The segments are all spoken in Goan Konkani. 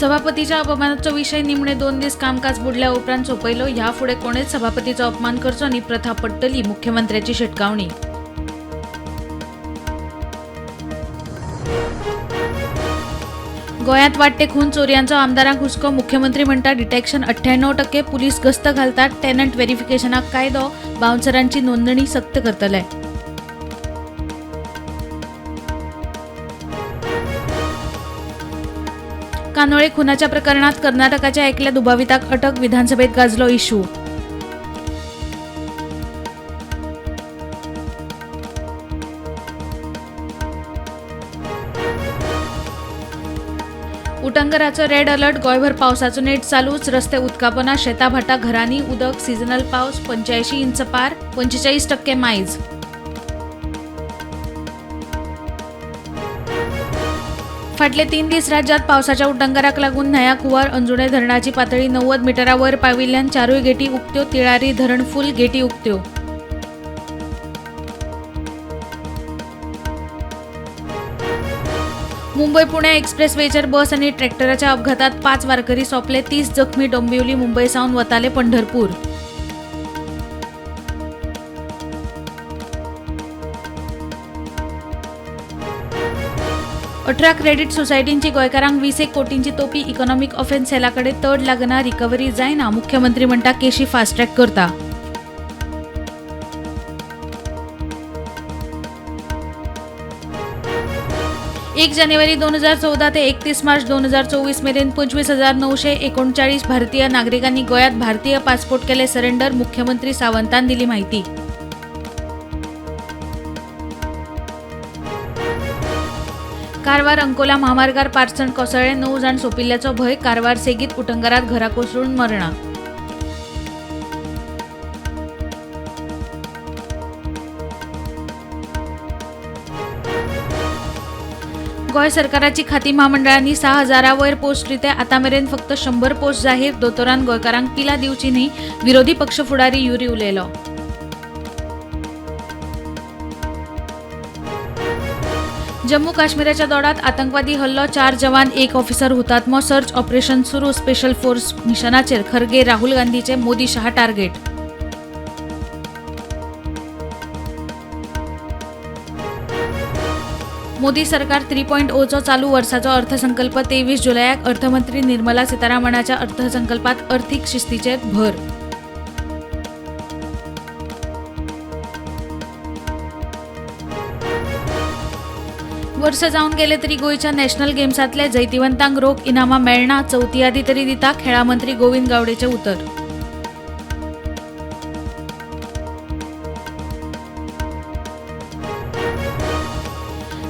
सभापतीच्या अपमानाचो विशय निमणे 2 दीस कामकाज बुडल्या उपरांत सोंपयलो. ह्या फुडें कोणेच सभापतीचो अपमान करचो न्ही, प्रथा पडटली, मुख्यमंत्र्याची शिटकावणी. गोंयांत वाडटे खून चोरयांचो आमदारांक हुस्को. मुख्यमंत्री म्हणटा डिटेक्शन 98%, पुलीस गस्त घालतात, टेनंट व्हेरिफिकेशनाक कायदो, बाउन्सरांची नोंदणी सक्त करतले. कानोळे खुनाच्या प्रकरणात कर्नाटकाच्या एकल्या दुबाविताक अटक. विधानसभेत गाजलो इश्यू. उटंगराचो रेड अलर्ट. गोंयभर पावसाचो नेट चालूच. रस्ते उदकापोना, शेतां भाटां घरांनी उदक. सिजनल पावस 85 इंच पार, 45% मायज. फाटले 3 दीस राज्यात पावसाच्या उटंगराक लागून न्हंया कुंवर अंजुणे धरणाची पातळी 90 मिटरा वयर पाविल्ल्यान 4 गेटी उक्त्यो. तिळारी धरण फूल, गेटी उक्त्यो. मुंबय पुणे एक्सप्रेसवेचेर बस आनी ट्रॅक्टराच्या अपघातात 5 वारकरी सोंपले, 30 जखमी. डोंबिवली मुंबय सावन वताले पंढरपूर. अठरा क्रेडिट सोसायटींची गोंयकारांक 21 कोटींची तोपी. इकॉनॉमिक ऑफेन्स सेलाकडे तड लागना, रिकव्हरी जायना. मुख्यमंत्री म्हणटा केशी फास्ट ट्रॅक करता. एक जानेवारी 2014 ते 31 मार्च 2024 मेरेन 25,939 भारतीय नागरिकांनी गोंयांत भारतीय पासपोर्ट केले सरेंडर. मुख्यमंत्री सावंतान दिली माहिती. कारवार अंकोला महामार्गार पारसण कोसळ्ळें, 9 जाण सोंपिल्ल्याचो भंय. कारवार सेगीत उटंगारात घरां कोसळून मरणां. गोंय सरकाराची खाती म्हामंडळांनी 6,000 वयर पोस्ट रिते. आतां मेरेन फक्त 100 पोस्ट जाहीर. दोतोरान गोंयकारांक पिलां दिवची न्ही, विरोधी पक्ष फुडारी युरी उलयलो. जम्मू काश्मीराच्या दोडात आतंकवादी हल्लो, 4 जवान 1 ऑफिसर हुतात्मो. सर्च ऑपरेशन सुरू. स्पेशल फोर्स मिशनाचेर खरगे राहुल गांधीचे मोदी शहा टार्गेट. मोदी सरकार 3.0चो चालू वर्साचो अर्थसंकल्प 23 जुलयाक. अर्थमंत्री निर्मला सीतारामणाच्या अर्थसंकल्पात अर्थीक शिस्तीचेर भर. वर्स जावन गेले तरी गोंयच्या नॅशनल गेम्सांतले जैतिवंतांक रोख इनामां मेळना. चवथी आदी तरी दिता, खेळां मंत्री गोविंद गावडेचें उतर.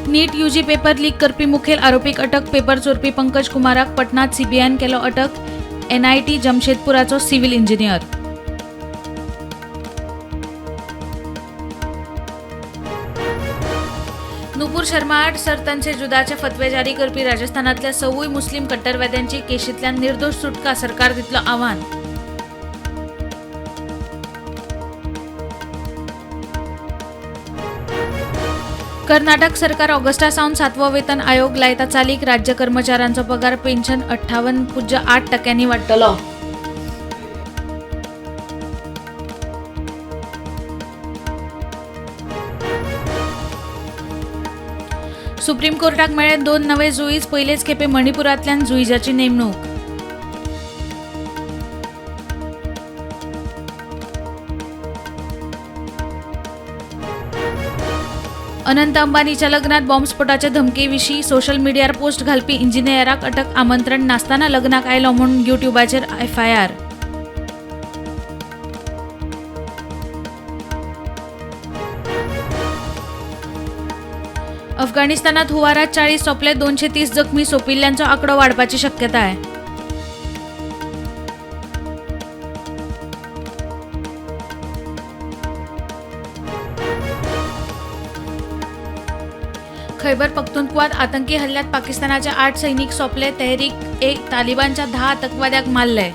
नीट यूजी पेपर लीक करपी मुखेल आरोपीक अटक. पेपर चोरपी पंकज कुमाराक पटनात सीबीआयन केलो अटक. एनआयटी जमशेदपुराचो सिव्हिल इंजिनियर. नुपूर शर्मा आड सरतनसे जुदाचे फतवे जारी करपी राजस्थानांतल्या 6 मुस्लीम कट्टरवाद्यांची केशींतल्यान निर्दोष सुटका, सरकार दितलो आव्हान. कर्नाटक सरकार ऑगस्टा सावन 7वो वेतन आयोग लायता चालीक. राज्य कर्मचाऱ्यांचो पगार पेन्शन 58.8% वाडटलो. सुप्रीम कोर्टाक मेळ्ळे 2 नवे जुईज. पयलेच खेपे मणिपुरांतल्यान जुईजाची नेमणूक. अनंत अंबानीच्या लग्नात बॉम्बस्फोटाचे धमकेविशीं सोशल मिडियार पोस्ट घालपी इंजिनियराक अटक. आमंत्रण नासतना लग्नाक आयलो म्हूण युट्यूबाचेर एफआयआर. अफगाणिस्तानात हुवारात 40 सोंपले, 230 जखमी. सोंपिल्ल्यांचो आंकडो वाडपाची शक्यताय. खैबर पख्तूनख्वात आतंकी हल्ल्यात पाकिस्तानाचे 8 सैनिक सोंपले. तहरीक ए तालिबानच्या 10 आतंकवाद्यांक मारले.